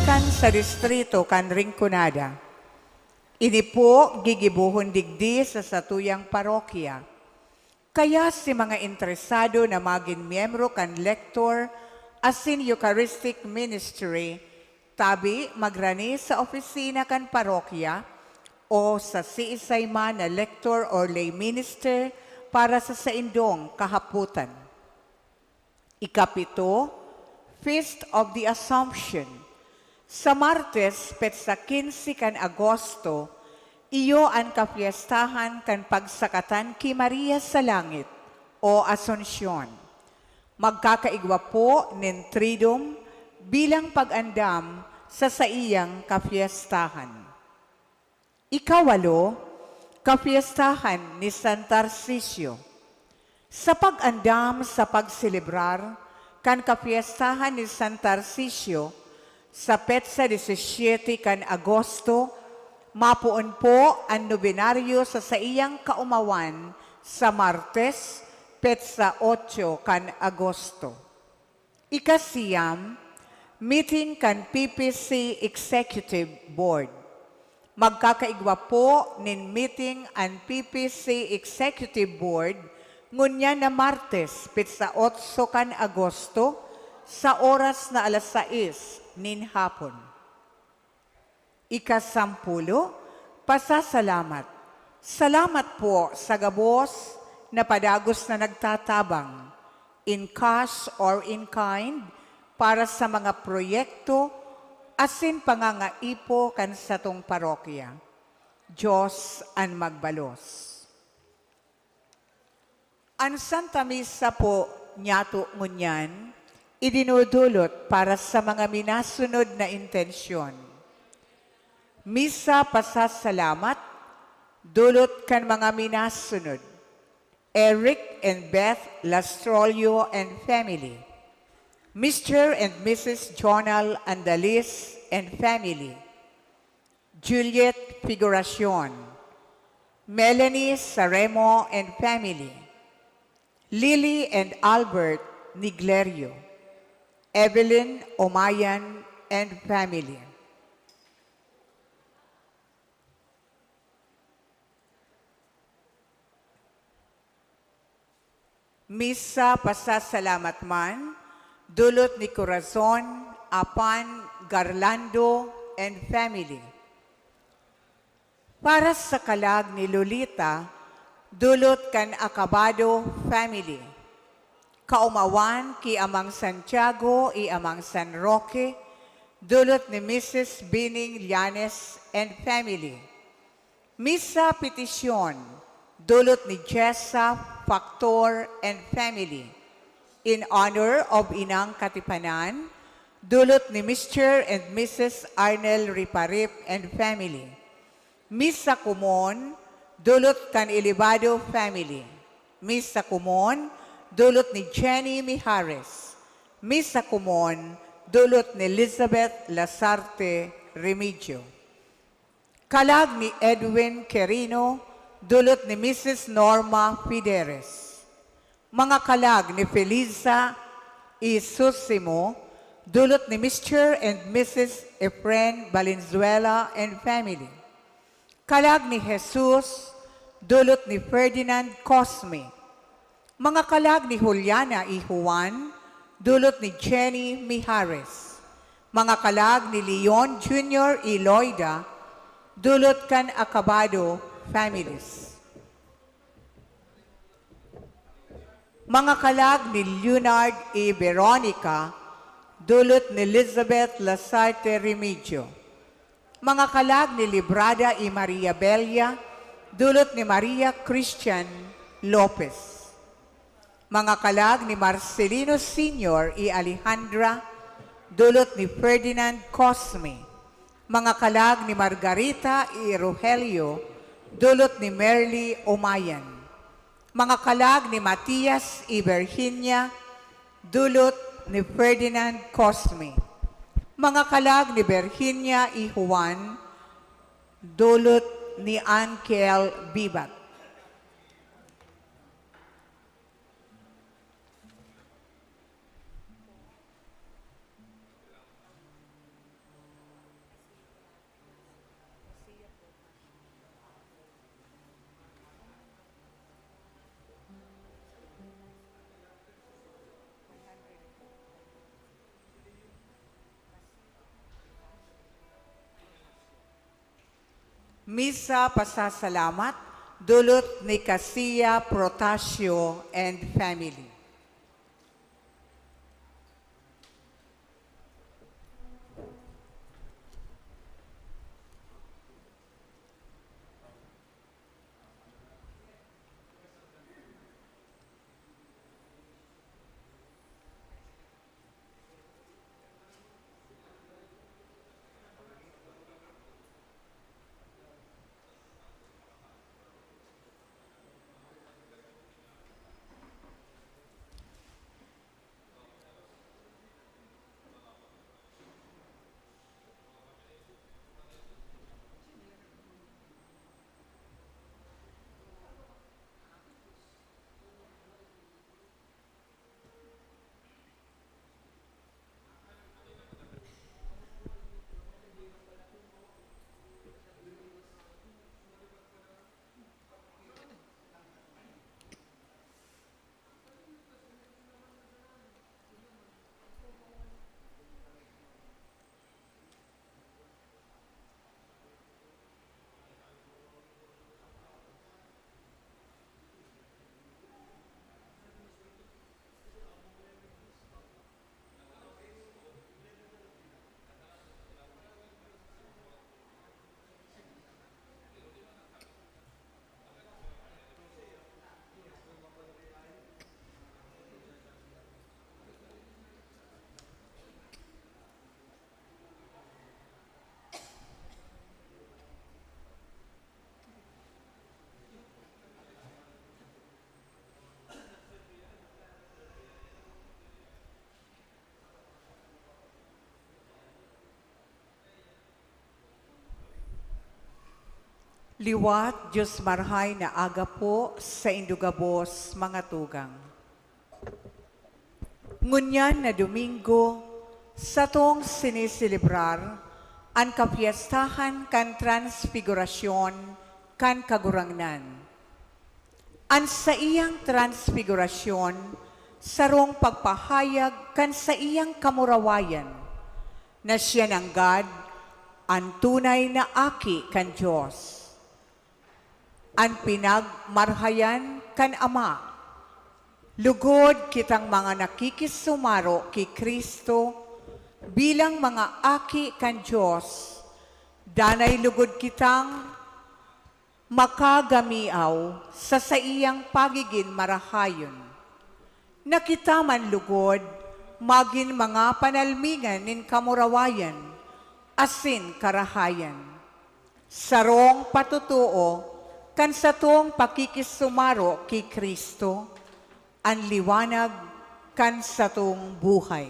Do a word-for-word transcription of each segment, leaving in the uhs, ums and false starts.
Tan sa distrito kan Rinconada. Ini po gigibohon digdi sa satuyang parokya. Kaya si mga interesado na magin miyembro kan Lector asin Eucharistic Ministry, tabi magrani sa opisina kan parokya o sa siisay man na lector or lay minister para sa saindong kahapotan. Ikapito, Feast of the Assumption. Sa Martes, petsa quince kan Agosto, iyo an kapiestahan kan pagsakatan ki Maria sa langit o Asuncion. Magkakaigwa po nin Triduum bilang pag-andam sa saiyang kapiestahan. Ikawalo, Kapiestahan ni San Tarcisio. Sa pag-andam sa pagselebrar kan kapiestahan ni San Tarcisio, sa petsa disisiete kan Agosto, mapoon po an nobenaryo sa saiyang kaomawan sa Martes, petsa otso kan Agosto. Ikasiyam, meeting kan P P C Executive Board. Magkakaigwa po nin meeting an P P C Executive Board ngunyan na Martes, petsa otso kan Agosto, sa oras na alas sais nin hapon. Ikasampulo, pasasalamat. Salamat po sa gabos na padagos na nagtatabang, in cash or in kind, para sa mga proyekto asin pangangaipo kan satong parokya. Diyos an magbalos. An Santa Misa po niyato ngunyan, idinudulot para sa mga minasunod na intensyon. Misa pasasalamat, dulot kan mga minasunod, Eric and Beth Lastrolio and family, Mister and Missus Jonal Andalis and family, Juliet Figuracion, Melanie Saremo and family, Lily and Albert Niglerio, Evelyn Omayan and family. Misa pasasalamat man, dulot ni Corazon, Apan, Garlando, and family. Para sa kalag ni Lolita, dulot kan Acabado family. Kaomawan ki Amang Santiago i Amang San Roque, dulot ni Missus Bining Llanes and family. Misa petisyon, dulot ni Jessa Factor and family. In honor of Inang Katipanan, dulot ni Mister and Missus Arnel Riparip and family. Misa komon, dulot kan Elevado family. Misa komon, dulot ni Jenny Mijares. Misa komon, dulot ni Elizabeth Lasarte Remigio. Kalag ni Edwin Quirino, dulot ni Missus Norma Fideres. Mga kalag ni Felisa Isusimo, dulot ni Mister and Missus Efren Valenzuela and family. Kalag ni Jesus, dulot ni Ferdinand Cosme. Mga kalag ni Juliana i Juan, dulot ni Jenny Mijares. Mga kalag ni Leon Junior i Loida, dulot kan Acabado families. Mga kalag ni Leonard i Veronica, dulot ni Elizabeth Lasarte Remigio. Mga kalag ni Librada i Maria Belia, dulot ni Maria Christian Lopez. Mga kalag ni Marcelino Senior i Alejandra, dulot ni Ferdinand Cosme. Mga kalag ni Margarita i Rogelio, dulot ni Merly Omayan. Mga kalag ni Matias i Virginia, dulot ni Ferdinand Cosme. Mga kalag ni Virginia i Juan, dulot ni Ankel Bibat. Misa pasasalamat, dulot ni Casilla Protasio and family. Liwat, Dios Marahay na aga po saindo gabos, mga tugang. Ngunyan na Domingo, satong siniselebrar an kapyestahan kan Transfigurasyon kan Kagurangnan. An saiyang transfigurasyon sarong pagpahayag kan saiyang kamurawayan na siya nanggad an tunay na Aki kan Dios, an pinagmarahayan kan Ama. Lugod kitang mga nakikisumaro ki Cristo bilang mga aki kan Dios, danay lugod kitang makagamiaw sa saiyang pagigin marahayon, na kita man lugod magin mga panalmingan nin kamurawayan asin karahayan, sarong patotoo kan satong pakikisumaro ki Cristo, an liwanag kan satong buhay.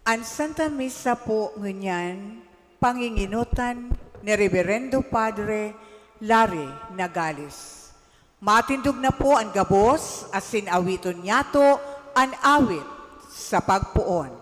An Santa Misa po ngunyan, pangingenotan ni Reberendo Padre Larry Nagales. Matindog na po an gabos asin awiton niyato an awit sa pagpoon.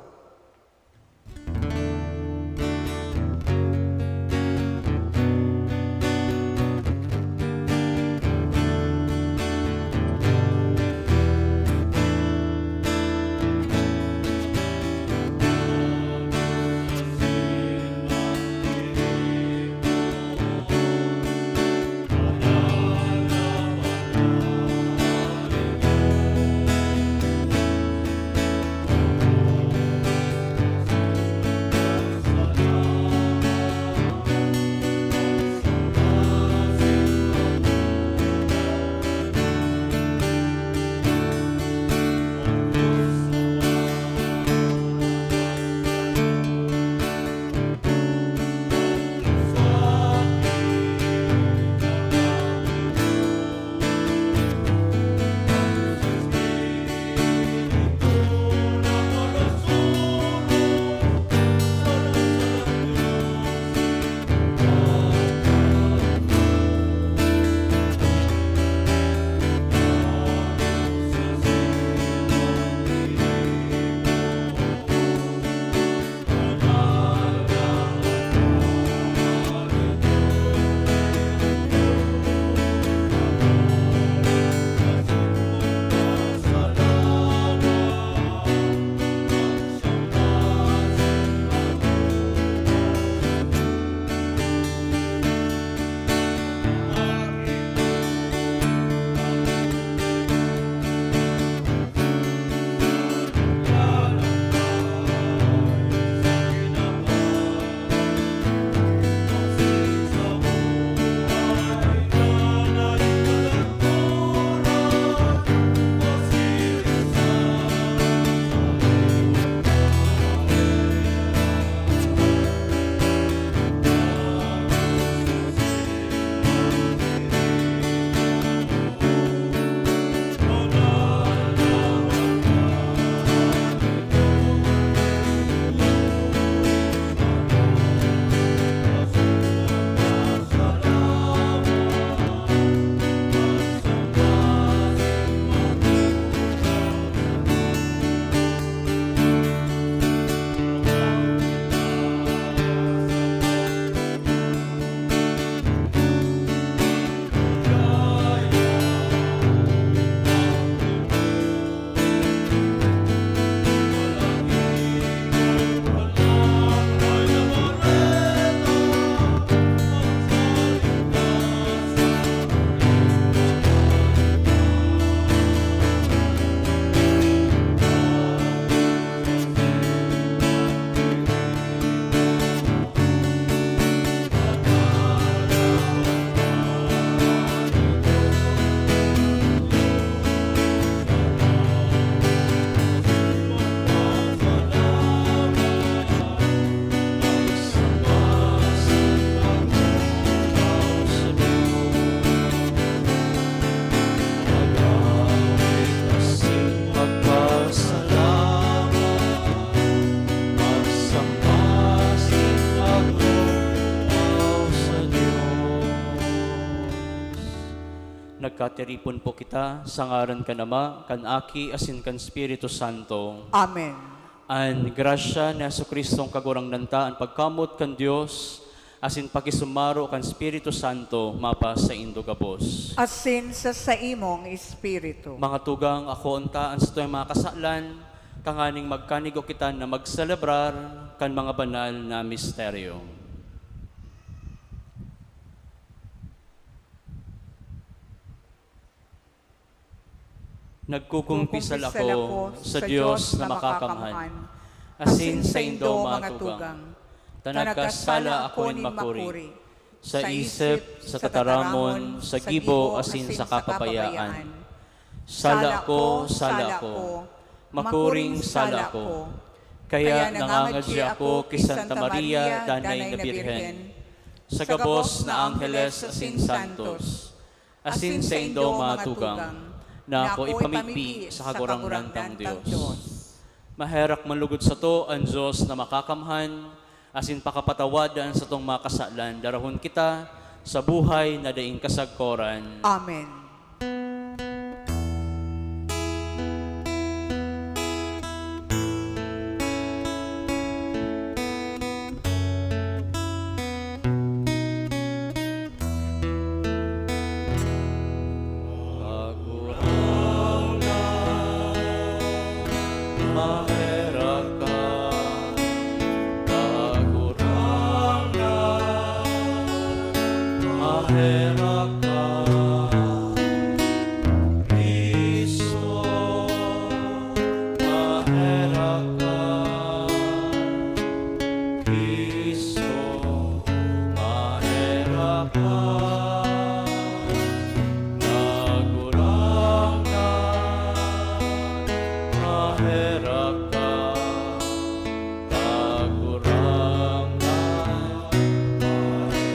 Katiripon po kita sa ngaran kan Ama, kan Aki, asin kan Espiritu Santo. Amen. An grasya ni Jesu-Cristong Kagurangnan ta, an pagkamot kan Dios, asin pakisumaro kan Espiritu Santo, mapasaindo gabos. Asin sa saimong espiritu. Mga tugang, akoon ta an satuyang mga kasalan, tanganing magkanigo kita na magselebrar kan mga banal na misteryo. Nagkukumpisal ako sa Dios na makakamhan, asin saindo, mga tugang, ta nagkasala ako nin makuri, sa isip, sa tataramon, sa gibo, asin sa kapabayaan. Sala ko, sala ko, makuring sala ko. Kaya nangangadyi ako ki Santa Maria, Danay na Birhen, sa gabos na angheles asin santos, asin saindo, mga tugang, na ako ipamibi sa Kagurangnan tang Dios. Maherak man lugod sato an Dios na makakamhan, asin pakapatawad an satong mga kasalan, darahon kita sa buhay na daing kasagkoran. Amen. Kagurangnan, maherak ka. Kagurangnan, maherak ka. Cristo, maherak ka. Cristo, maherak ka. Kagurangnan, maherak ka. Kagurangnan, maherak ka.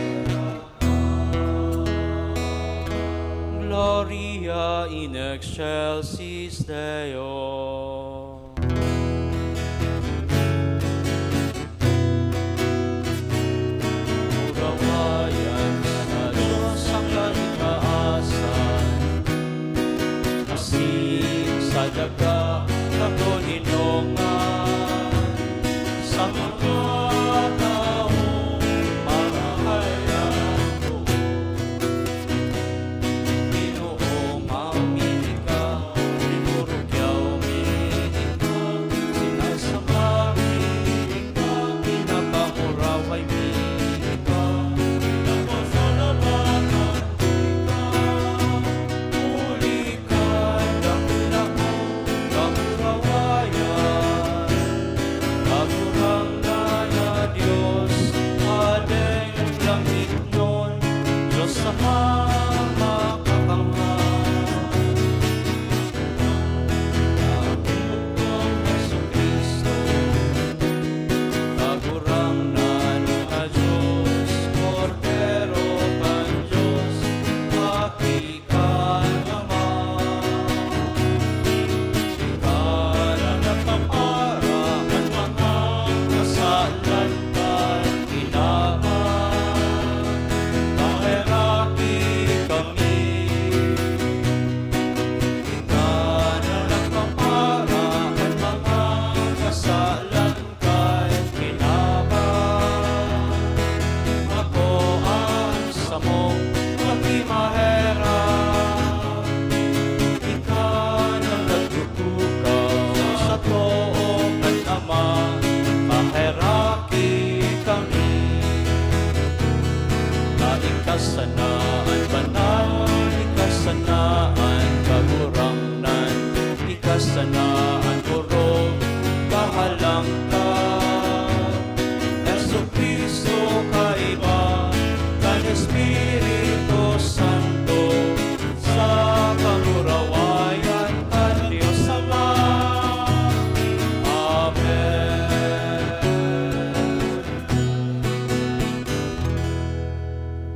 Gloria in excelsis Deo. Urawayan ka na Diyos sa kaitaasan, asin sa daga na kaninongan, sa mga taong marahay ang loob. Ginoo, maomini ka, Ginoo, rugyaw mi ka, sinasamba mi ka, pinapamuraway mi ka, pinapasalamatan mi ka. Huli kan dakula mong kamurawayan, Kagurangnan na Dios, Hadeng langitnon, Dios Ama makakamhan. Kagurangnan, Jesu-Cristo, Kagurangnan na Dios, Kordero kan Dios, Aki kan Ama. Ika na nagpapara kan mga kasalan kan kinaban. Paheraki kami. Ika na nagpapara kan mga kasalan kan kinaban. Ako an samong makimaherak. Ika na nagtutukaw sa too kan Ama, paheraki kami. Na ika sana an banal, ika sana an kagurangnan, ika sana an orog, kahalangkaw. Jesu-Cristo, kaiba kan Espiritu Santo, sa kamurawayan kan Dios Ama. Amen.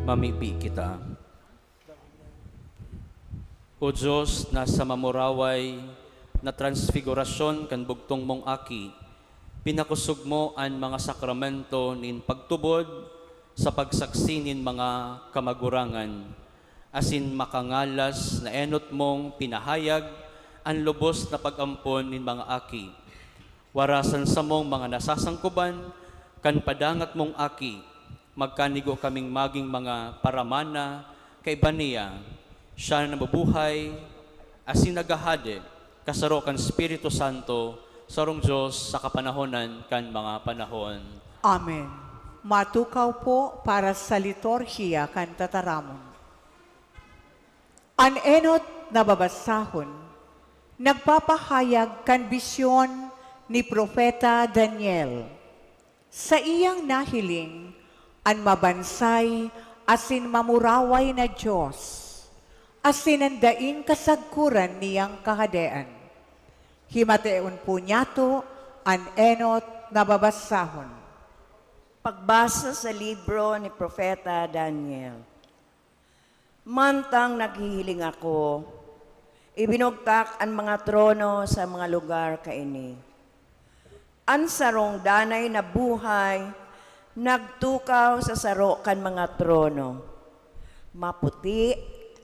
Mamibi kita. O Dios, na sa mamuraway na transfigurasyon kan bugtong mong Aki, pinakosog mo an mga sakramento nin pagtubod sa pagsaksi nin mga kamagurangan. asin makangalas na enot mong pinahayag an lubos na pag-ampon nin mga aki. Warasan samong mga nasasangkoban kan padangat mong Aki, magkanigo kaming magin mga paramana kaiba niya. Siya na nabubuhay asin naghahade, kasaro kan Espiritu Santo, sarong Dios sa kapanahonan kan mga panahon. Amen. Matukaw po para sa liturhiya kan tataramon. An enot na babasahon nagpapahayag kan bisyon ni Propeta Daniel. Saiyang nahiling an mabansay asin mamuraway na Dios, asin an daing kasagkoran niyang Kahadean. Himateon po niyato an enot na babasahon. Pagbasa sa libro ni Propeta Daniel. Mantang naghihiling ako, ibinugtak an mga trono sa mga lugar kaini. An sarong danay na buhay nagtukaw sa saro kan mga trono. Maputi,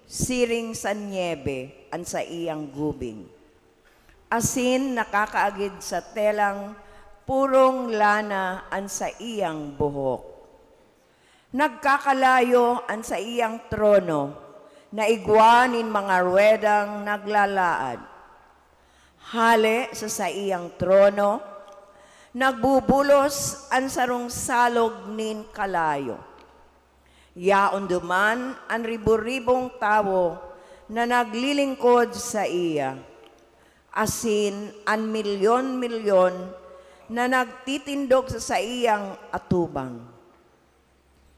siring sa nyebe an saiyang gubing, asin nakakaagid sa telang purong lana an saiyang buhok. Nagkakalayo an saiyang trono na igwa nin mga ruedang naglalaad. Hale sa saiyang trono, nagbubulos an sarong salog nin kalayo. Yaon duman an ribo-ribong tawo na naglilingkod saiya, asin an milyon-milyon na nagtitindog sa saiyang atubang.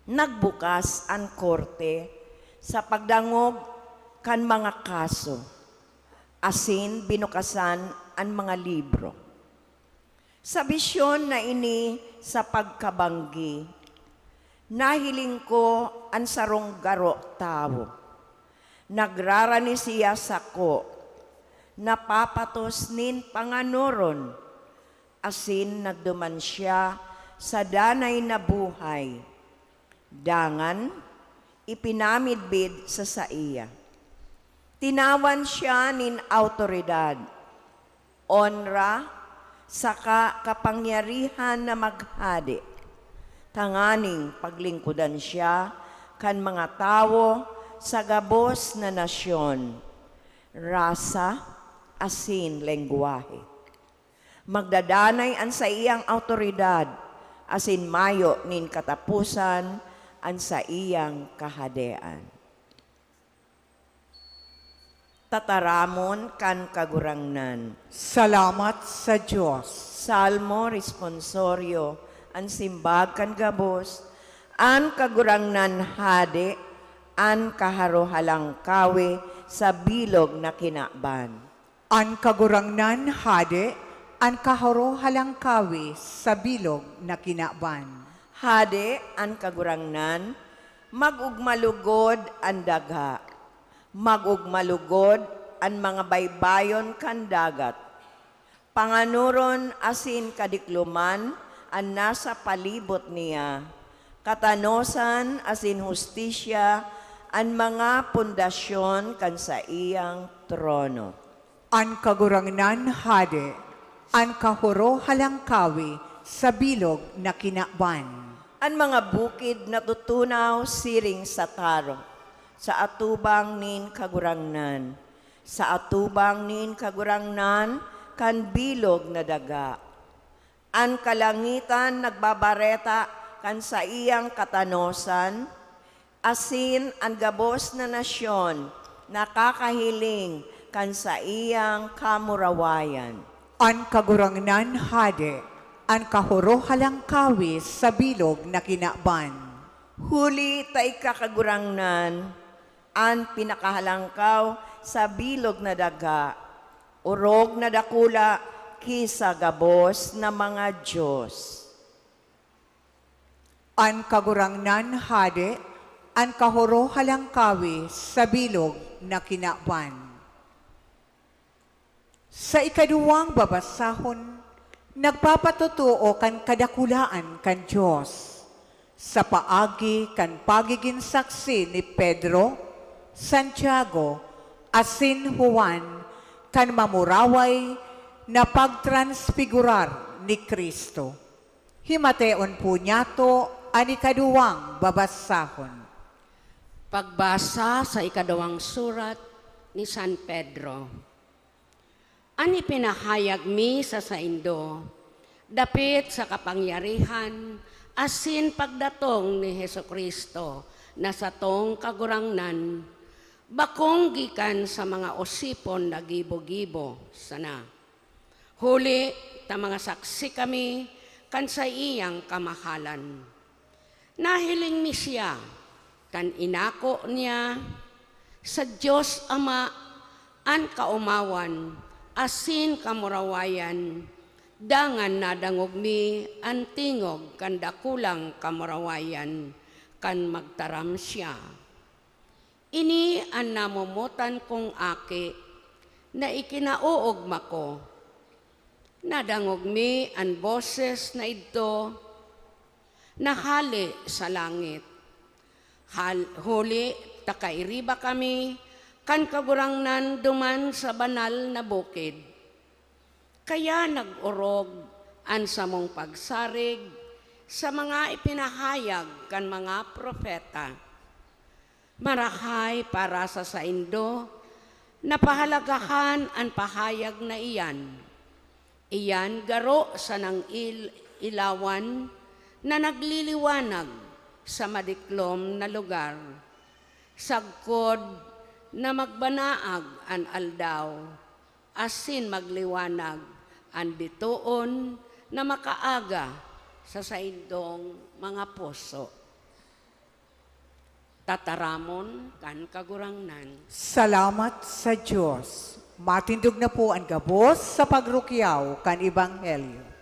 Nagbukas an korte sa pagdangog kan mga kaso, asin binukasan an mga libro. Sa bisyon na ini sa pagkabanggi, nahiling ko an sarong garo tawo. Nagrarani siya sako, napapatos nin panganoron, asin nagduman siya sa danay na buhay. Dangan, ipinamidbid sa saiya. Tinawan siya nin awtoridad, onra, saka kapangyarihan na maghade, tanganing paglingkodan siya kan mga tawo sa gabos na nasyon, rasa, asin lengwahe. Magdadanay an saiyang awtoridad, asin mayo nin kataposan an saiyang kahadean. Tataramon kan Kagurangnan. Salamat sa Dios. Salmo Responsorio. An simbag kan gabos. An Kagurangnan hade, an kaharo halangkawe sa bilog na kinaban. An Kagurangnan hade, an kaharo halangkawe sa bilog na kinaban. Hade an Kagurangnan, mag-ugma lugod an dagha, mag-ugma lugod an mga baybayon kan dagat. Panganoron asin kadikloman an nasa palibot niya, katanosan asin hustisya an mga pundasyon kan saiyang trono. An Kagurangnan hade, an kahoro halangkawi sa bilog na kinaban. An mga bukid natutunaw siring sa taro, sa atubang nin Kagurangnan, sa atubang nin Kagurangnan kan bilog na daga. An kalangitan nagbabareta kan saiyang katanosan, asin an gabos na nasyon nakakahiling kan saiyang kamurawayan. An Kagurangnan hade, an kahoro halangkawi sa bilog na kinaban. Huli ta ika, Kagurangnan, an pinakahalangkaw sa bilog na daga, orog na dakula ki sa gabos na mga dios. An Kagurangnan hade, an kahoro halangkawi sa bilog na kinaban. Sa ikaduwang babasahon, nagpapatotoo kan kadakulaan kan Dios. Sa paagi kan pagigin saksi ni Pedro, Santiago asin Juan kan mamuraway na pagtransfigurar ni Cristo. Himateon po niyato an ikaduwang babasahon. Pagbasa sa ikaduwang surat ni San Pedro. An ipinahayag mi sa saindo, dapit sa kapangyarihan asin pagdatong ni Jesu-Cristo na satong Kagurangnan, bakong gikan sa mga osipon na gibo-gibo sana. Huli ta mga saksi kami kan saiyang kamahalan. Nahiling mi siya kan inako niya sa Dios Ama an kaomawan asin kamurawayan, dangan nadangog mi an tingog kan dakulang kamurawayan kan magtaram siya. Ini an namomotan kong Aki na ikinaoogma ko. Nadangog mi an boses na idto na hale sa langit. Hal-, huli ta kairiba kami kan Kagurangnan duman sa banal na bukid. Kaya nag-orog an samong pagsarig sa mga ipinahayag kan mga propeta. Marahay para sa saindo na pahalagahan an pahayag na iyan. Iyan garo sanang il-, ilawan na nagliliwanag sa madiklom na lugar, sagkod na magbanaag an aldaw, asin magliwanag an bitoon na makaaga sa saindong mga puso. Tataramon kan Kagurangnan. Salamat sa Dios. Matindog na po an gabos sa pagrukyaw kan Ebanghelyo.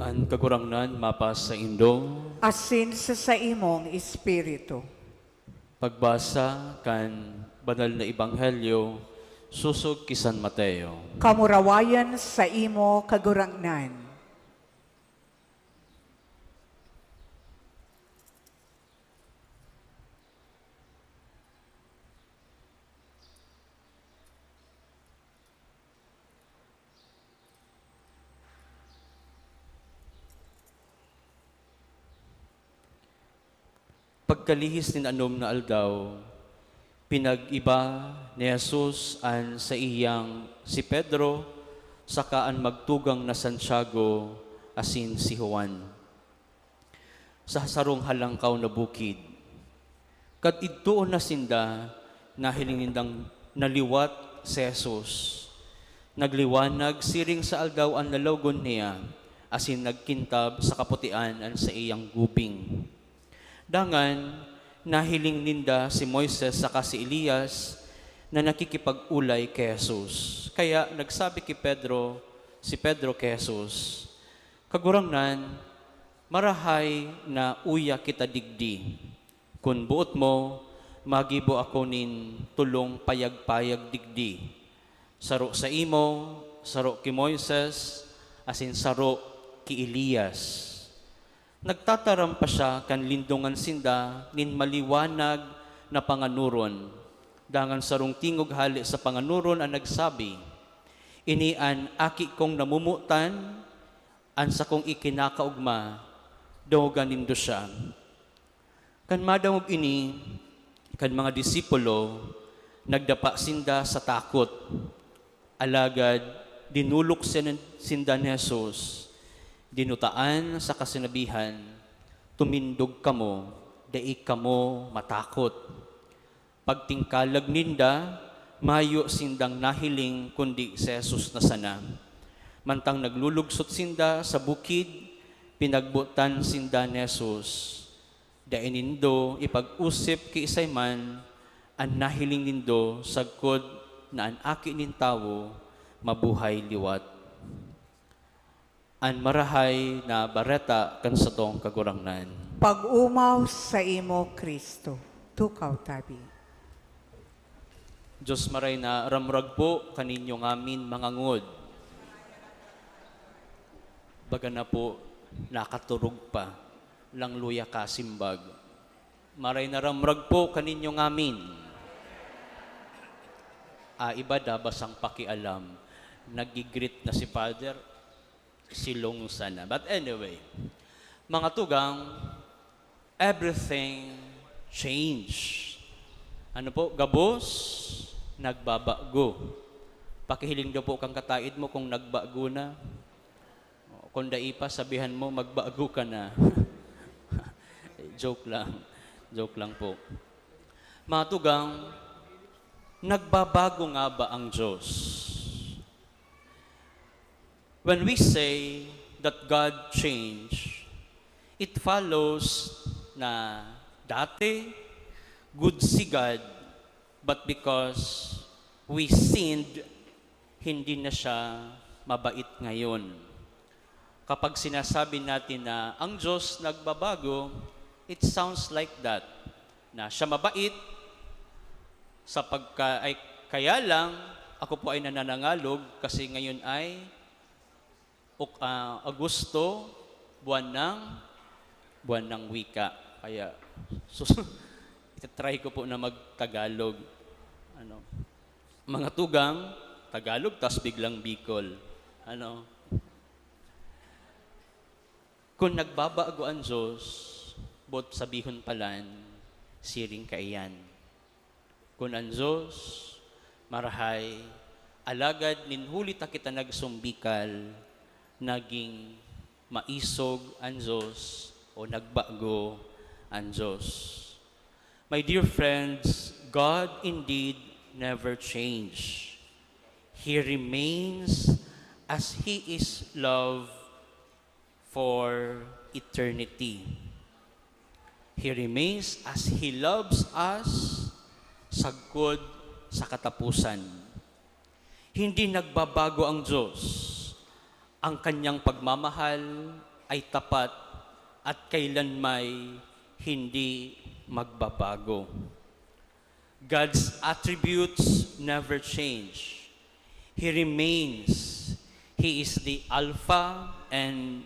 An Kagurangnan mapasaindo. Asin sa saimong espiritu. Pagbasa kan Banal na Ebanghelyo sosog ki San Mateo. Kamurawayan saimo, Kagurangnan. Pagkalihis nin anom na aldaw, pinag-iba ni Jesus an saiyang si Pedro saka an magtugang na Santiago asin si Juan sa sarong halangkaw na bukid. Kadidtoon na sinda, nahiling nindang naliwat si Jesus. Nagliwanag siring sa aldaw an lalawogon niya, asin nagkintab sa kaputian an saiyang gubing. Dangan, nahiling ninda si Moises saka si Elias na nakikipag-olay ki Jesus. Kaya nagsabi ki Pedro, si Pedro ki Jesus, "Kagurangnan, marahay na uya kita digdi. Kun boot mo, magibo ako nin tolong payag-payag digdi. Saro saimo, saro ki Moises, asin saro ki Elias. Nagtataram pa siya kan lindongan sinda nin maliwanag na panganoron. Dangan sarong tingog hale sa panganoron an nagsabi, "Ini an Aki kong namomotan, an sakong ikinakaogma, dangog nindo siya." Kan madangog ini kan mga disipulo, nagdapa sinda sa takot. Alagad dinolok sin-, sinda ni Jesus, dinutaan saka sinabihan, "Tumindog kamo, dai kamo matakot." Pagtingkalag ninda, mayo sindang nahiling kundi si Jesus na sana. Mantang naglulugsot sinda sa bukid, pinagbotan sinda ni Jesus, "Dai nindo ipag-osip kiisay man an nahiling nindo sagkod na an Aki nin Tawo mabuhay liwat." An Marahay na Bareta kan satong Kagurangnan. Pag-omaw saimo, Cristo. Tukaw tabi. Diyos maray na ramrag po kaninyo ngamin mga ngod. Baga na po nakaturog pa, langluya kasimbag. Maray na ramrag po kaninyo ngamin. Ah, iba da, basang pakialam. Naggi-greet na si Father, silong sana. But anyway, mga tugang, everything change. Ano po? Gabos, nagbabago. Pakihiling daw po kang kataid mo kung nagbago na. Kung dai pa, sabihan mo, "Magbago ka na." Joke lang. Joke lang po. Mga tugang, nagbabago nga ba ang Diyos? When we say that God changed, it follows na dati, good si God, but because we sinned, hindi na siya mabait ngayon. Kapag sinasabi natin na ang Diyos nagbabago, it sounds like that, na siya mabait, sa pagka-, ay, kaya lang, ako po ay nananangalog kasi ngayon ay Ok-, ah, Agosto, buwan ng, buwan ng wika. Kaya, sus-, itatry ko po na mag-Tagalog. Ano, mga tugang, Tagalog, tas biglang Bicol. Ano? Kung nagbabago ang Diyos, boot sabihon palan, siring kaiyan. Kun an Dios marahay, alagad nin huli ta kita nagsumbikal, naging maisog an Dios o nagbago an Dios. My dear friends, God indeed never change. He remains as He is love for eternity. He remains as He loves us sagkod sa katapusan. Hindi nagbabago ang Diyos. Ang kanyang pagmamahal ay tapat at kailanmay hindi magbabago. God's attributes never change. He remains. He is the Alpha and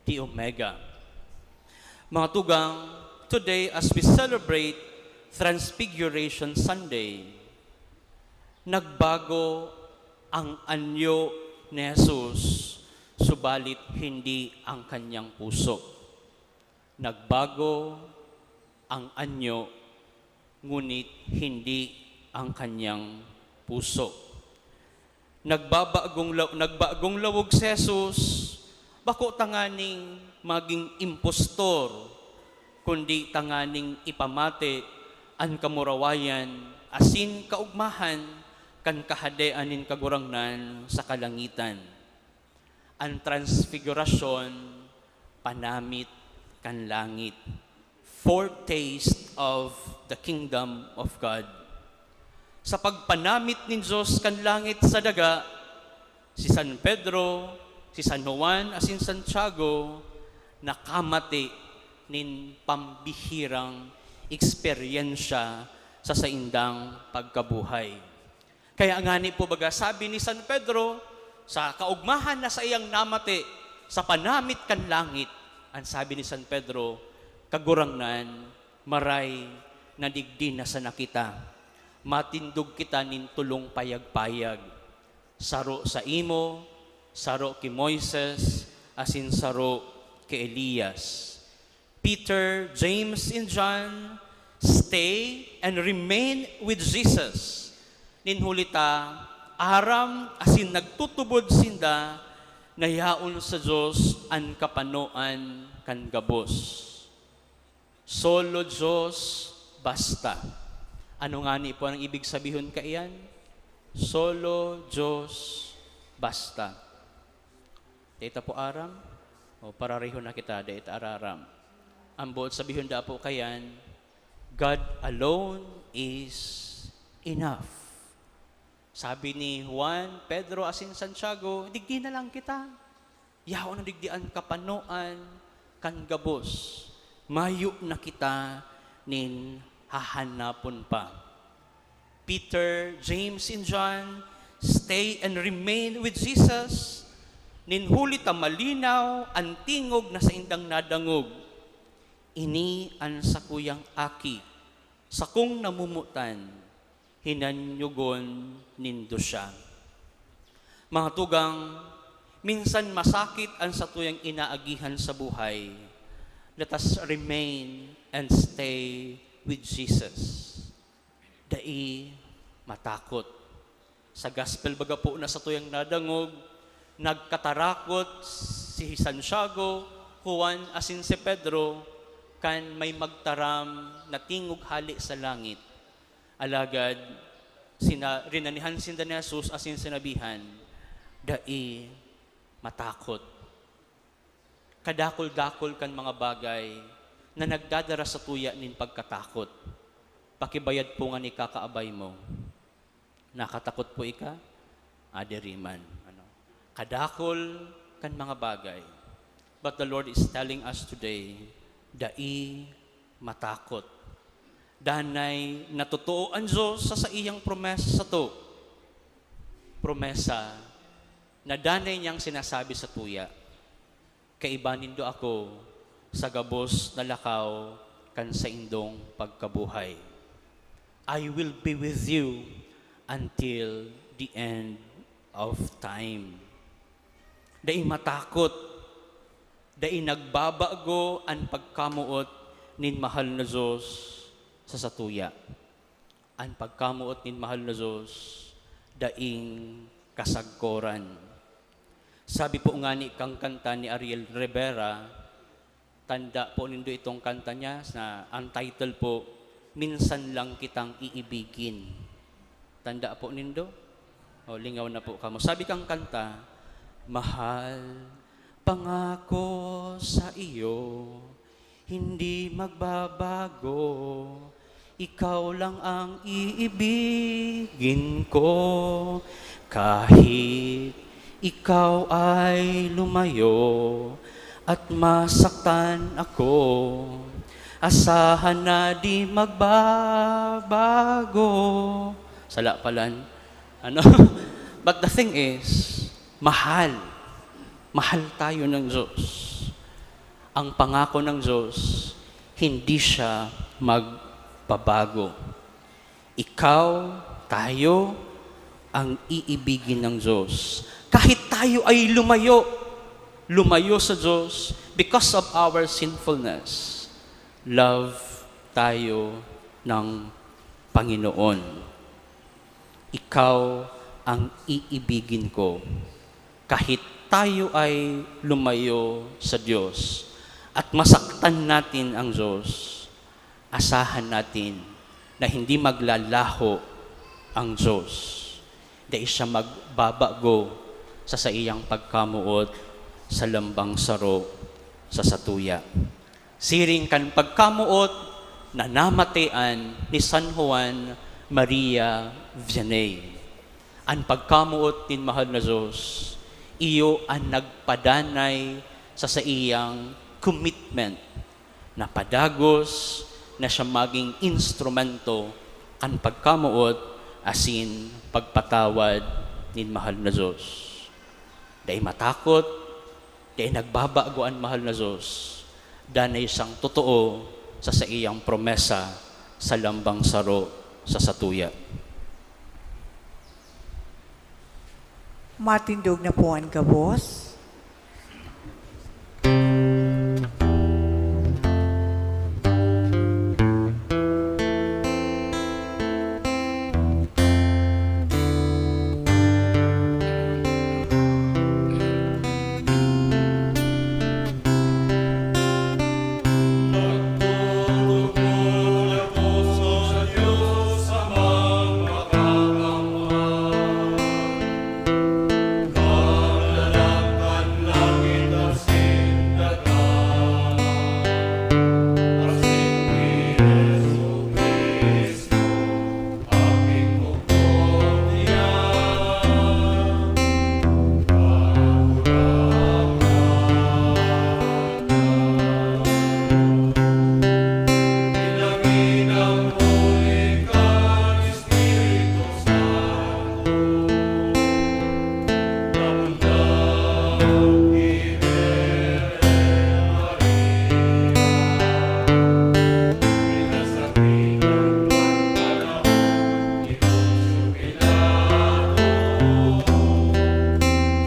the Omega. Mga tugang, today as we celebrate Transfiguration Sunday, nagbago ang anyo ni Jesus, subalit hindi ang kanyang puso. Nagbago ang anyo, ngunit hindi ang kanyang puso. Nagbabagong la-, nagbagong lawog si Jesus, bako tanganing maging impostor, kundi tanganing ipamati an kamurawayan asin kaogmahan kan Kahadean nin Kagurangnan sa kalangitan. An transfigurasyon, panamit kan langit. Foretaste of the kingdom of God. Sa pagpanamit nin Dios kan langit sa daga, si San Pedro, si San Juan, asin Santiago nakamati nin pambihirang eksperyensya sa saindang pagkabuhay. Kaya ngani po, baga sabi ni San Pedro, Sa kaugmahan na saiyang namati sa panamit kan langit, an sabi ni San Pedro, "Kagurangnan, maray na digdi na sana kita. Matindog kita nin tolong payag-payag. Saro saimo, saro ki Moises, asin saro ki Elias." Peter, James, and John, stay and remain with Jesus. Nin huli ta, aram asin nagtutubod sinda na yaon sa Dios an kapanoan kan gabos. Solo Dios basta. Ano ngani po ang ibig sabihon kaiyan? Solo Dios basta. Dai ta po aram? O, parareho na kita, dai ta araram. Ang boot sabihon da po kayan, "God alone is enough." Sabi ni Juan, Pedro, asin Santiago, "Digdi na lang kita. Yaon na digdi an kapanoan kan gabos. Mayo na kita nin hahanapon pa." Peter, James, and John, stay and remain with Jesus. Nin huli ta malinaw an tingog na saindang nadangog, "Ini an sakuyang Aki, sakong namomotan, hinanyogon nindo siya." Mga tugang, minsan masakit an satuyang inaagihan sa buhay. Let us remain and stay with Jesus. Dai matakot. Sa gospel baga po na satuyang nadangog, nagkatarakot si Santiago, Juan, asin si Pedro kan may magtaram na tingog hale sa langit. Alagad sina-, rinanihan sinda ni Jesus asin sinabihan, "Dai matakot." Kadakul-dakul kan mga bagay na nagdadara satuya nin pagkatakot. Pakibayad po ngan ikakaabay mo. Nakatakot po ika? Adiri man. Ano? Kadakul kan mga bagay. But the Lord is telling us today, dai matakot. Danay na totoo an Dios sa saiyang promesa sato. Promesa na danay niyang sinasabi satuya, "Kaiba nindo ako sa gabos na lakaw kan saindong pagkabuhay. I will be with you until the end of time." Dai matakot, dai nagbabago an pagkamoot nin mahal na Dios sa satuya. An pagkamoot nin mahal na Dios daing kasagkoran. Sabi po ngani kan kanta ni Ariel Rivera, tanda po nindo itong kanta niya, na ang title po, "Minsan Lang Kitang Iibigin." Tanda po nindo? O, lingaw na po kamo. Sabi kan kanta, "Mahal, pangako sa iyo, hindi magbabago. Ikaw lang ang iibigin ko. Kahit ikaw ay lumayo at masaktan ako, asahan na di magbabago." Sala palan. Ano? But the thing is, mahal. Mahal tayo ng Diyos. Ang pangako ng Diyos, hindi siya magbabago. Ikaw, tayo, ang iibigin ng Diyos. Kahit tayo ay lumayo, lumayo sa Diyos because of our sinfulness, love tayo ng Panginoon. Ikaw ang iibigin ko. Kahit tayo ay lumayo sa Diyos at masaktan natin ang Diyos, asahan natin na hindi maglalaho ang Diyos. Dai siya magbabago sa saiyang pagkamoot sa lambang saro sa satuya. Siring kan pagkamoot na namatian ni San Juan Maria Vianney, an pagkamoot nin mahal na Diyos, iyo an nagpadanay sa saiyang commitment na padagos na siya magin instrumento kan pagkamoot asin pagpatawad nin mahal na Diyos. Dai matakot, dai nagbabago an mahal na Dios. Danay siyang totoo sa saiyang promesa sa lambang saro sa satuya. Matindog na po an gabos.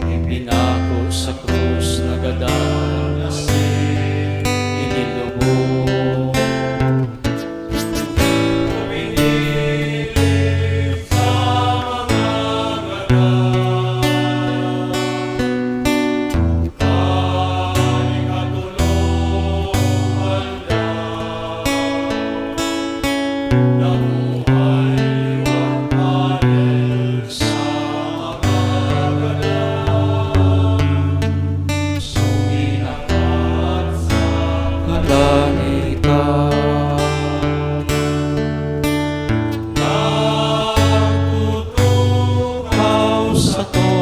Ipinako sa krus, nagadan asin inilubong. Nagtutukaw sato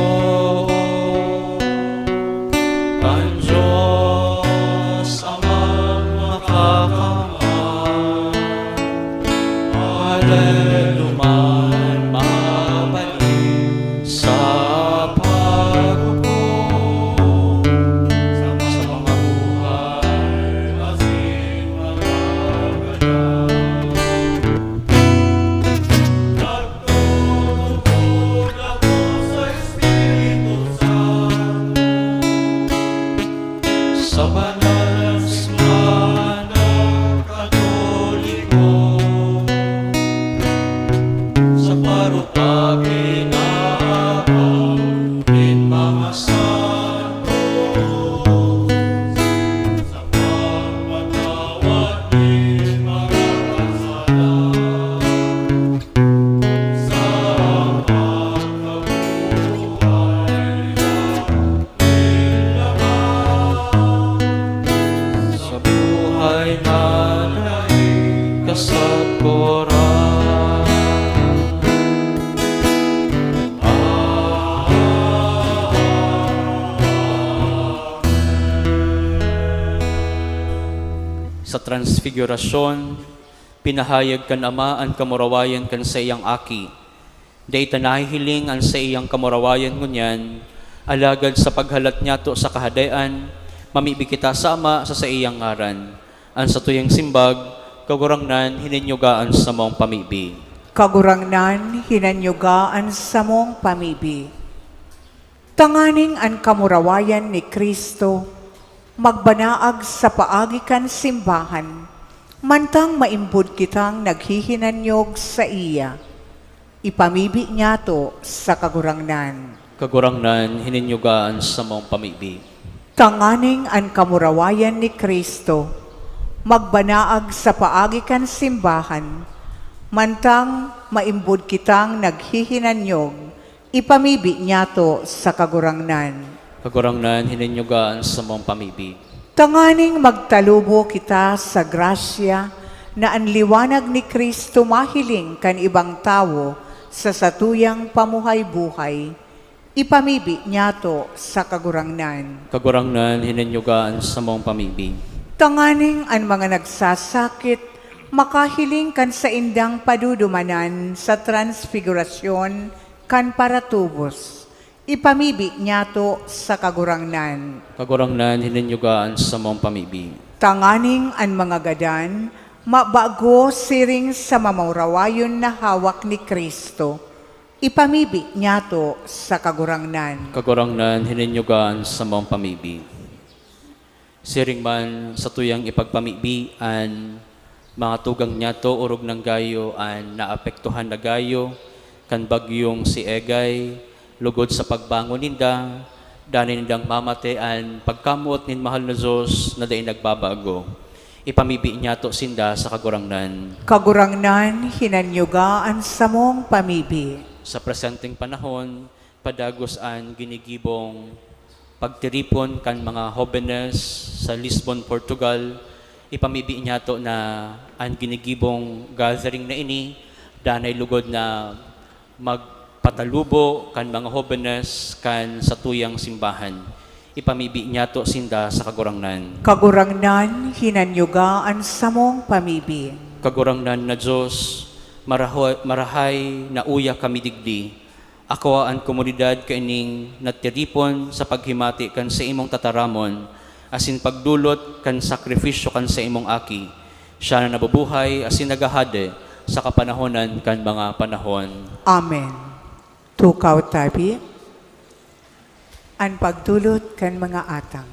kan Dios Amang Makakamay, adeluman mabalin sa paghukom sa mga buhay asin mga gadan. Nagtutubod ako sa Espiritu Santo, sa banal na simbahan na Katoliko, sa parupagin na nin mga santo, sa pagpatawad nin mga kasalanan. Sa pagkabuhay na nin laman, sa buhay na dai kasagkoran. Sa Transfigurasyon, pinahayag kan Ama an kamurawayan kan saiyang Aki. Dai ta nahihiling an saiyang kamurawayan ngunyan, alagad sa paghalat niyato sa Kahadean, mamibi kita sa Ama sa saiyang ngaran. An satuyang simbag, Kagurangnan, hinanyuga an samong pamibi. Kagurangnan, hinanyuga an samong pamibi. Tanganing an kamurawayan ni Cristo magbanaag sa paagi kan simbahan, mantang maimbod kitang naghihinanyog saiya. Ipamibi niyato sa Kagurangnan. Kagurangnan, hinanyuga an samong pamibi. Tanganing an kamurawayan ni Cristo magbanaag sa paagi kan simbahan, mantang maimbod kitang naghihinanyog, ipamibi niyato sa Kagurangnan. Kagurangnan, hinanyuga an samong pamibi. Tanganing magtalubo kita sa grasya na an liwanag ni Cristo mahiling kan ibang tawo sa satuyang pamuhay-buhay, ipamibi niyato sa Kagurangnan. Kagurangnan, hinanyuga an samong pamibi. Tanganing an mga nagsasakit makahiling kan saindang padudumanan sa transfigurasyon kan paratubos, Ipamibi niyato sa Kagurangnan. Kagurangnan, hinanyuga an samong pamibi. Tanganing an mga gadan mabago siring sa mamurawayon na hawak ni Cristo. Ipamibi niyato sa Kagurangnan. Kagurangnan, hinanyuga an samong pamibi. Siring man, satuyang ipagpamibi an mga tugang niyato, orog nang gayo an naapektuhan na gayo kan bagyong si Egay, lugod sa pagbangon ninda, danay nindang mamate an pagkamoot nin mahal na Dios na dai nagbabago. Ipamibi niyato sinda sa Kagurangnan. Kagurangnan, hinanyuga an samong pamibi. Sa presenteng panahon, padagos an ginigibong pagtiripon kan mga hobenes sa Lisbon, Portugal. Ipamibi niyato na an ginigibong gathering na ini danay lugod na magpatalubo kan mga hobenes kan satuyang simbahan. Ipamibi niyato sinda sa Kagurangnan. Kagurangnan, hinanyuga an samong pamibi. Kagurangnan na Dios, maraho-, marahay na uya kami digdi. Ako an komunidad kaining natiripon sa paghimati kan saimong tataramon, asin pagdolot kan sakrifisyo kan saimong Aki. Siya na nabubuhay asin naghahade sa kapanahonan kan mga panahon. Amen. Tukaw tabi, an pagdolot kan mga atang.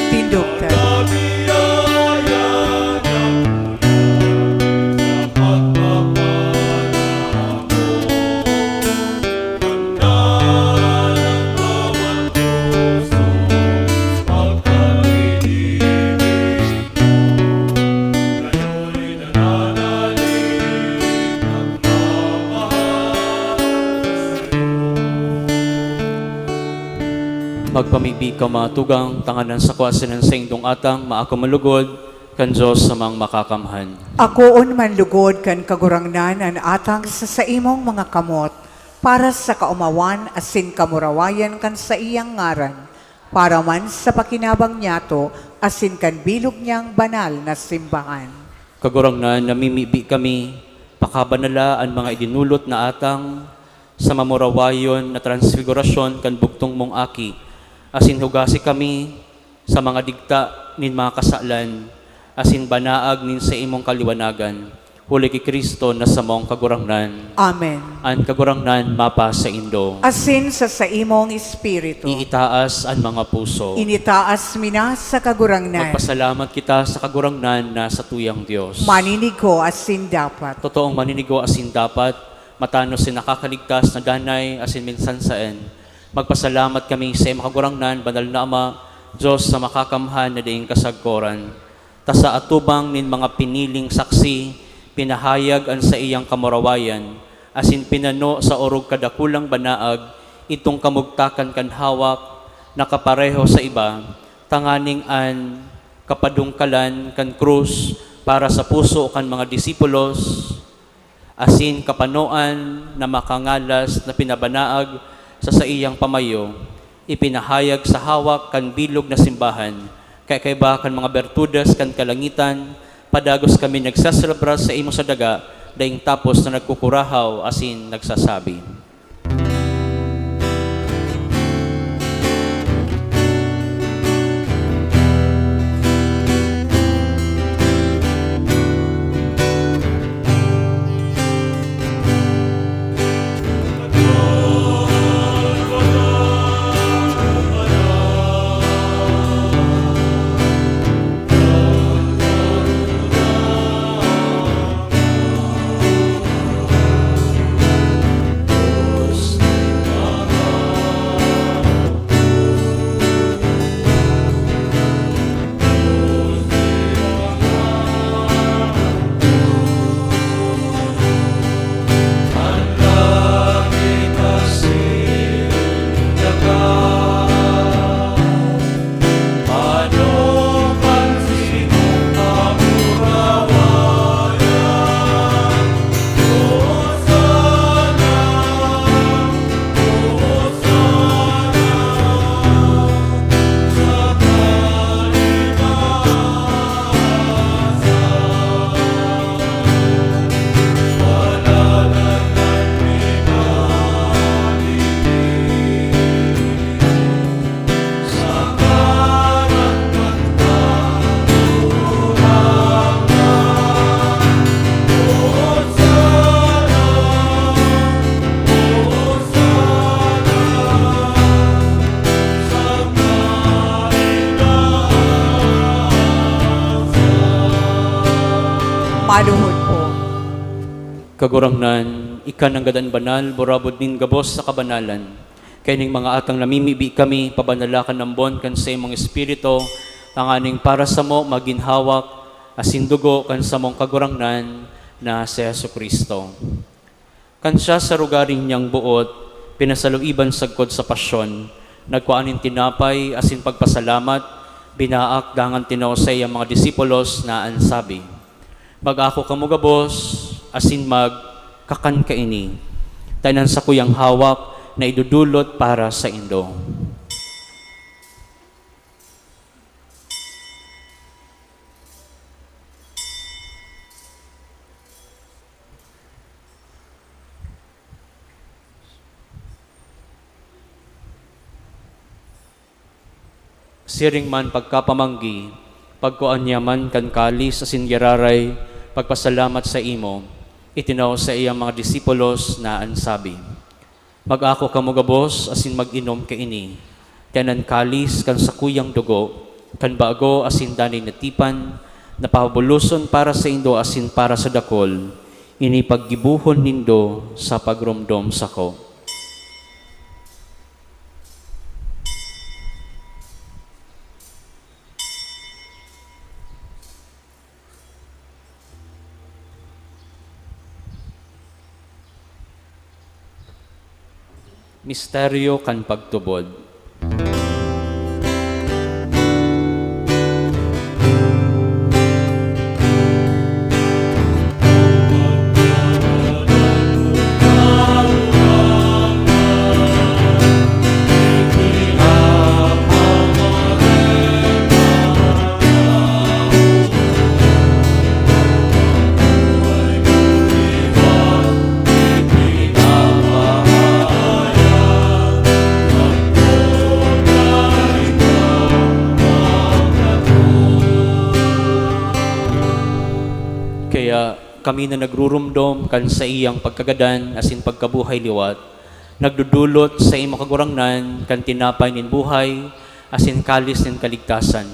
Tindog ta. Magpamibi ka, mga tugang, tanganing an sako asin an saindong atang maako man lugod kan Dios na Makakamhan. Akoon man lugod kan Kagurangnan an atang sa saimong mga kamot, para sa kaomawan asin kamurawayan kan saiyang ngaran, para man sa pakinabang niyato asin kan bilog niyang banal na simbahan. Kagurangnan, namimibi kami, pakabanala an mga idinolot na atang sa mamurawayon na transfigurasyon kan bugtong mong Aki, asin hugasi kami sa mga digta nin mga kasalan asin banaag nin saimong kaliwanagan. Huli ki Cristo na samong Kagurangnan. Amen. An Kagurangnan mapasaindo. Asin sa saimong espiritu. Iitaas an mga puso. Initaas mi na sa Kagurangnan. Magpasalamat kita sa Kagurangnan na satuyang Dios. Maninigo asin dapat. Totoong maninigo asin dapat, matanos sin nakakaligtas na danay asin minsan saen. Magpasalamat kami sa imo, Kagurangnan, Banal na Ama, Dios sa makakamhan na daing kasagkoran. Ta sa atubang nin mga piniling saksi, pinahayag an saiyang kamurawayan, asin pinano sa orog kadakulang banaag itong kamugtakan kan hawak na kapareho sa iba, tanganing an kapadungkalan kan krus para sa puso kan mga disipulos, asin kapanoan na makangalas na pinabanaag sa saiyang pamayo, ipinahayag sa hawak kan bilog na simbahan, kaya kaiba kan mga bertudes kan kalangitan, padagos kami nagseselebra sa imo sa daga, daing tapos na nagkukurahaw asin nagsasabi. Maluhod po. Kagurangnan, ika nanggad an banal, burabod nin gabos sa kabanalan. Kaining mga atang namimibi kami, pabanala kan ambon kan saimong Espiritu, tanganing para samo magin hawak asin dugo kan samong Kagurangnan na si Jesu-Cristo. Kan siya sa rogaring niyang boot, pinasaluiban sagkod sa pasyon, nagkua nin tinapay asin pagpasalamat, binaak dangan tinao sa iyang mga disipulos na an sabi, "Mag-ako kamo gabos asin magkakan kaini, ta iyan an sakuyang hawak na idodolot para saindo." Siring man pagkapamanggi, pagkua niya man kan kalis asin giraray, pagpasalamat saimo, itinao sa iyang mga disipulos na an sabi, "Mag-ako kamo gabos asin mag-inom kaini, ta iyan an kalis kan sakuyang dugo, kan bago asin danay na tipan, na pahabuloson para saindo asin para sa dakul. Ini paggibohon nindo sa pagromdom sako." Misteryo kan pagtubod. Kami na nagrurumdom kan saiyang pagkagadan asin pagkabuhay liwat, nagdodolot sa imo, Kagurangnan, kan tinapay nin buhay asin kalis nin kaligtasan.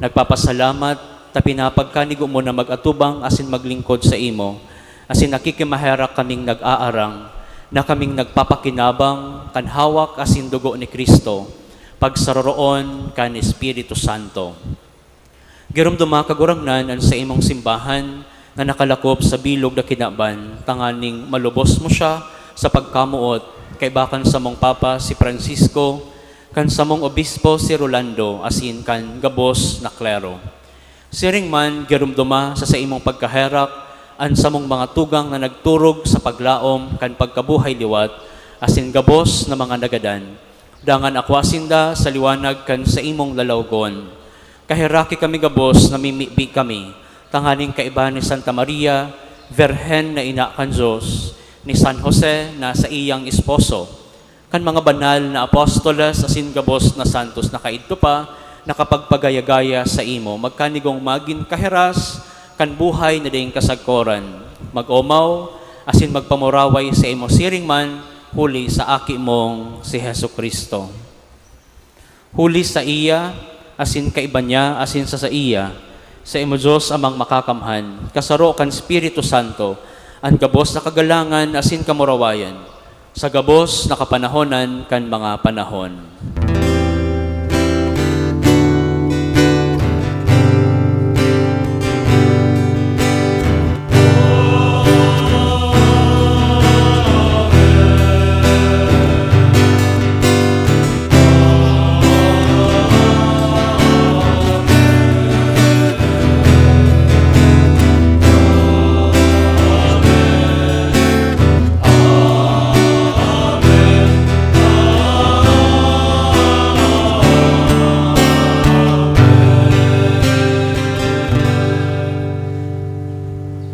Nagpapasalamat ta pinapagkanigo mo na mag-atubang asin maglingkod sa imo, asin nakikimaherak kaming nag-aarang na kaming nagpapakinabang kan hawak asin dugo ni Cristo, pagsaroroon kan Espiritu Santo. Giromdoma, Kagurangnan, an saimong simbahan na nakalakop sa bilog na kinaban, tanganing malubos mo siya sa pagkamoot, kaiba kan samong Papa si Francisco, kan samong Obispo si Rolando, asin kan gabos na klero. Siring man, giromdoma sa saimong pagkaherak an samong mga tugang na nagturog sa paglaom kan pagkabuhay liwat, asin gabos na mga nagadan. Dangan akwa sinda sa liwanag kan saimong lalawgon. Kaheraki kami gabos, namimibi kami, tanganing kaiba ni Santa Maria, Birhen na ina kan Dios, ni San Jose na saiyang esposo, kan mga banal na apostoles asin gabos na santos na kaidto pa nakapagpagaya-gaya saimo, magkanigong magin kahiras kan buhay na daing kasagkoran. Mag-omaw asin magpamuraway saimo siring man huli sa Aki mong si Jesu-Cristo. Huli saiya, asin kaiba niya, asin sa saiya, saimo, Dios Amang Makakamhan, kasaro kan Espiritu Santo, an gabos na kagalangan asin kamurawayan, sa gabos na kapanahonan kan mga panahon.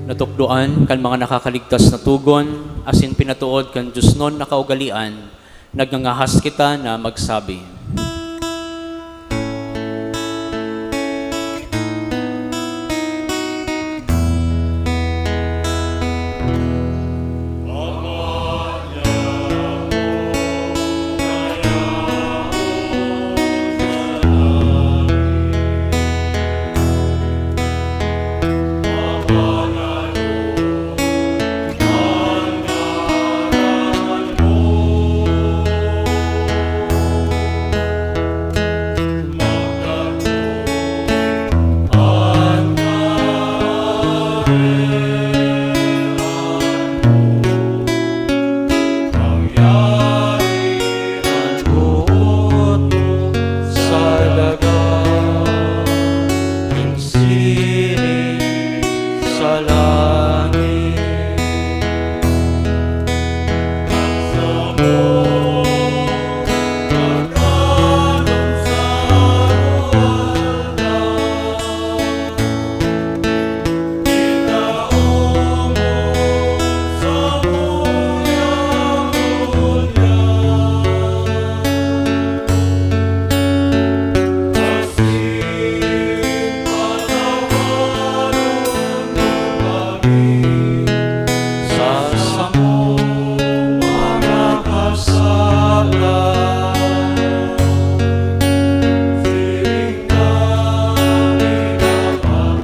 Natukdoan kan mga nakakaligtas na togon asin pinatood kan diosnon na kaugalian, nagngangahas kita na magsabi. Siring sa langit. Sa samong mga kasalan, siring na pinapatawad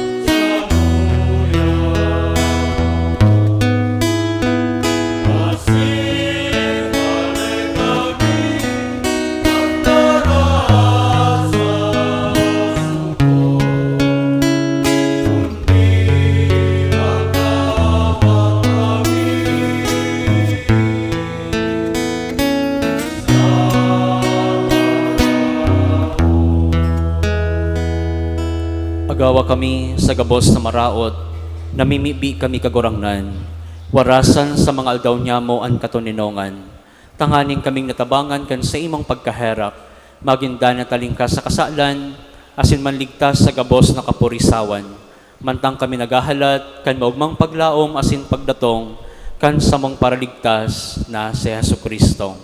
niya ako. Agawa kami sa gabos na maraot, namimibi kami, Kagurangnan, warasan sa mga aldaw nyamo an katoninongan, tanganing kaming natabangan kan saimong pagkaherak, magin danay na talingkas sa kasalan, asin manligtas sa gabos na kapurisawan. Mantang kami naghahalat kan maogmang paglaom asin pagdatong Kan samong Paraligtas na si Jesu-Cristo.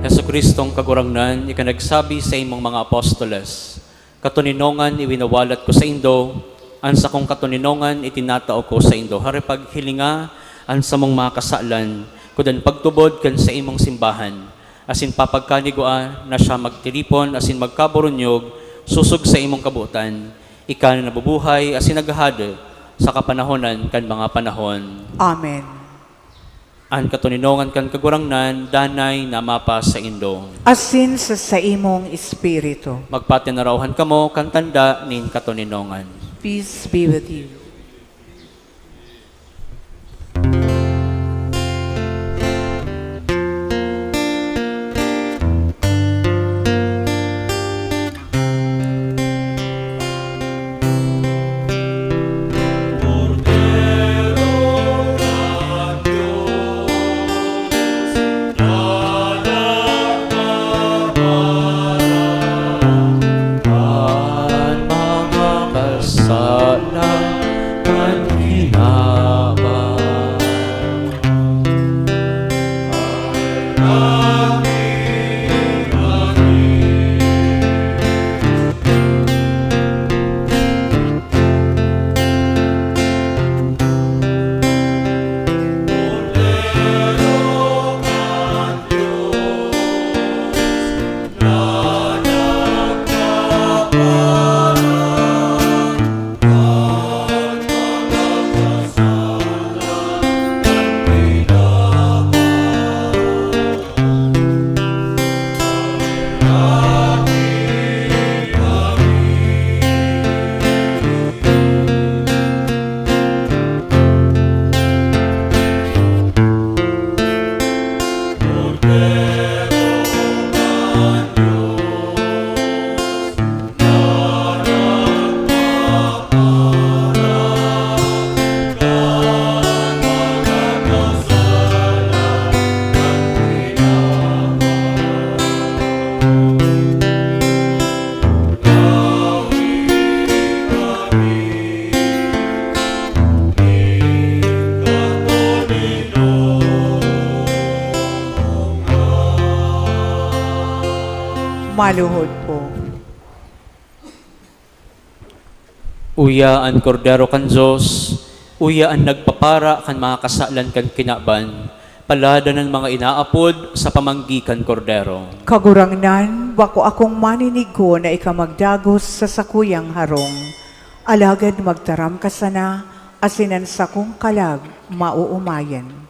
Jesu-Cristong Kagurangnan, ika nagsabi sa imong mga apostoles, "Katoninongan iwinawalat ko saindo, an sakong katoninongan itinatao ko saindo." Hari, paghilinga an samong mga kasalan, kudan pagtubod kan saimong simbahan, asin papagkanigwaa na siya magtiripon asin magkaburunyog sosog sa imong kabotan, ika na nabubuhay asin naghahade sa kapanahonan kan mga panahon. Amen. An katoninongan kan Kagurangnan danay na mapasaindo. Asin sa saimong espiritu. Magpatinarahan kamo kan tanda nin katoninongan. Peace be with you. An mga kasalan kan kinaban. Maluhod po. Uya an Kordero kan Dios, uya an nagpapara kan mga kasalan kan kinaban. Palad an mga inaapod sa pamanggi kan Kordero. Kagurangnan, bako akong maninigko na ika magdagos sa sakuyang harong, alagad magtaram ka sana, asin an sakong kalag maoomayan.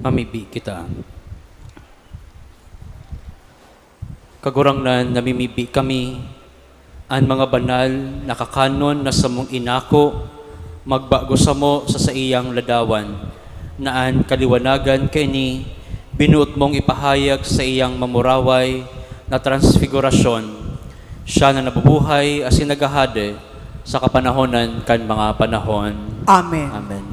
Mamibi kita. Kagurangnan, namimibi kami, an mga banal na kakanon na samong inako, magbago samo sa saiyang ladawan, na an kaliwanagan kaini binuot mong ipahayag sa iyang mamuraway na transfigurasyon, siya na nabubuhay asin naghahade sa kapanahonan kan mga panahon. Amen. Amen.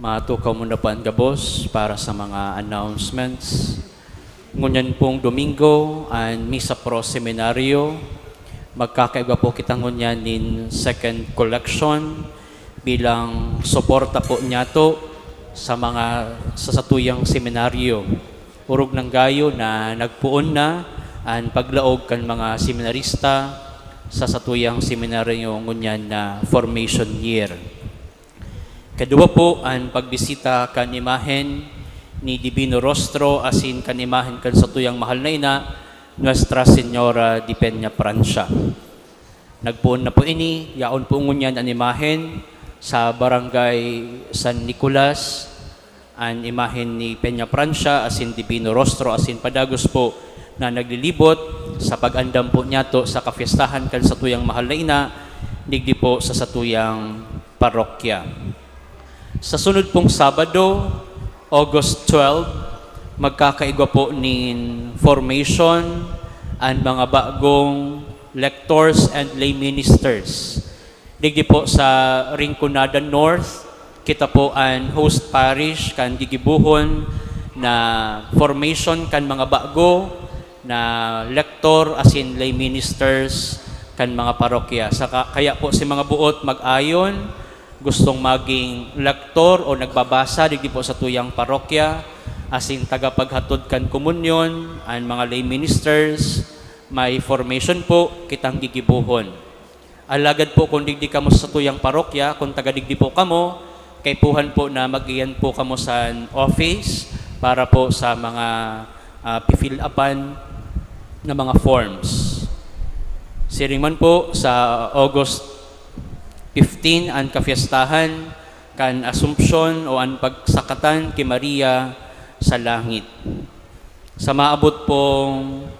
Matukaw muna po an gabos para sa mga announcements. Ngunyan pong Domingo, an Misa Pro Seminario. Magkakaigwa po kita ngunyan nin second collection bilang suporta po niyato sa mga, sa satuyang seminaryo. Orog nang gayo na nagpoon na an paglaog kan mga seminarista sa satuyang seminaryo ngunyan na formation year. Kaduwa po, an pagbisita kan imahen ni Divino Rostro asin kan imahen kan satuyang mahal na ina, Nuestra Señora de Peñafrancia. Nagpoon na po ini, yaon po ngunyan an imahen sa Barangay San Nicolas, an imahen ni Peñafrancia asin Divino Rostro asin padagos po na naglilibot sa pag-andam po niyato sa kapistahan kan satuyang mahal na ina, digdi po sa satuyang parokya. Sa sunod pong Sabado, August twelve, magkakaigwa po nin formation an mga bagong lectors and lay ministers. Digdi po sa Rinconada North, kita po an host parish kan gigibohon na formation kan mga bago na lector asin lay ministers kan mga parokya. Saka, kaya po si mga buot mag-ayon, gustong maging lector o nagbabasa digdi po satuyang parokya, asin tagapaghatod kan komunyon, an mga lay ministers, may formation po kitang gigibohon. Alagad po, kung digdi kamo sa satuyang parokya, kung taga digdi po kamo, kaipuhan po na mag-iyan po kamo sa office para po sa mga, ah, pi-fill upan na mga forms. Siring man po, sa August fifteen, an kafiestahan kan Assumption o an pagsakatan ki Maria sa langit. Sa maabot pong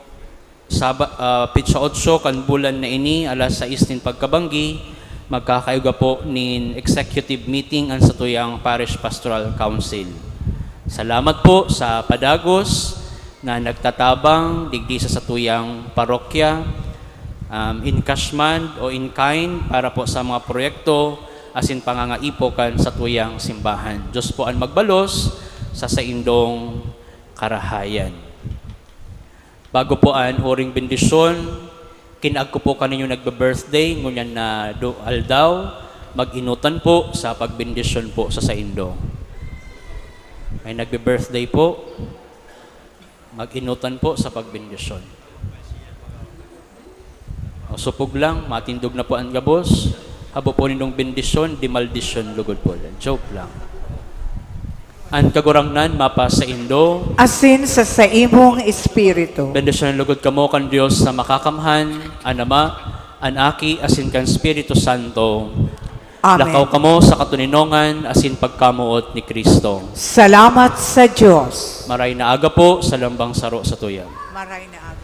Saba-, ah, petsa otso kan bulan na ini, alas sais nin pagkabanggi, magkakaigwa po nin executive meeting an satuyang Parish Pastoral Council. Salamat po sa padagos na nagtatabang digdi sa satuyang parokya, um, in cash man o in kind, para po sa mga proyekto asin pangangaipo kan satuyang simbahan. Diyos po an magbalos sa saindong karahayan. Bago po an huring bendisyon, kinaag ko po kaninyo nagbe-birthday, ngunyan na do-, aldaw, mag-enotan po sa pagbendisyon po sa saindo. May nagbe-birthday po, mag-enotan po sa pagbendisyon. O, supog lang, matindog na po an gabos. Habo po nindong bendisyon, di maldisyon, lugod po. Joke lang. An Kagurangnan mapasaindo. Asin sa saimong espiritu. Bendisyonan lugod kamo kan Dios na Makakamhan, an Ama, an Aki, asin kan Espiritu Santo. Amen. Lakaw kamo sa katoninongan asin pagkamoot ni Cristo. Salamat sa Dios. Maray na aga po sa lambang saro satuya. Maray na aga.